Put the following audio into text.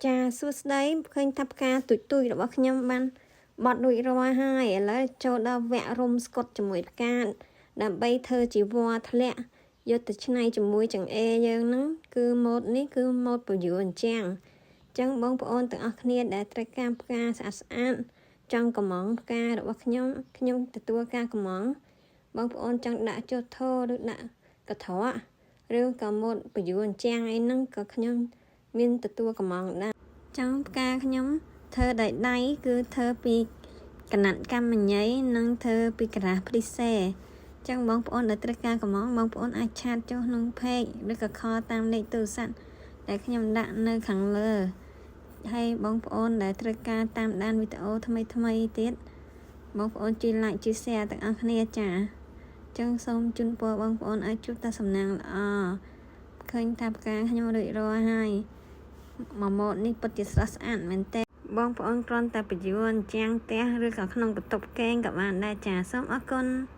ចាសួស្តីឃើញថាផ្កាទូចទូចរបស់ខ្ញុំបានបត់រួចរាល់ហើយឥឡូវចូលដល់វគ្គរុំស្កុតជាមួយផ្កាដើម្បីធ្វើជាវល្លិធ្លាក់យកទៅច្នៃជាមួយចង្អេរយើងហ្នឹងគឺម៉ូតនេះគឺម៉ូតពយួរអញ្ចឹងចឹងបងប្អូនទាំងអស់គ្នាដែលត្រូវការផ្កាស្អាតស្អាតចង់កម្ម៉ង់ផ្ការបស់ខ្ញុំខ្ញុំទទួលការកម្ម៉ង់បងប្អូនចង់ដាក់ចុះថោឬដាក់កត្រកឬក៏ម៉ូតពយួរអញ្ចឹងអីហ្នឹងក៏ខ្ញុំមានទទួលកម្ម៉ង់ដែរចង់ផ្កាខ្ញុំធ្វើដោយដៃគឺធ្វើពីកណាត់កម្មញីនិងធ្វើពីក្រាស់ព្រីសេចឹងបងប្អូនដែលត្រូវការកម្ម៉ង់បងប្អូនអាច chat ចុះក្នុង page ឬក៏ call តាមលេខទូរស័ព្ទដែលខ្ញុំដាក់នៅខាងលើហើយបងប្អូនដែលត្រូវការតាមដានវីដេអូថ្មីថ្មីទៀតបងប្អូនជួយ like ជួយ share ទាំងអស់គ្នាចាចឹងសូមជូនពរបងប្អូនឲ្យជួបតែសំណាងល្អឃើញថាផ្កាខ្ញុំរួចរាល់ហើយមួយម៉ូតនេះពិតជាស្រស់ស្អាតមែនតើបងប្អូនគ្រាន់តែពយួរអញ្ចាំងផ្ទះឬក៏ក្នុងបន្ទប់គេងក៏បានដែរចាសូមអរគុណ។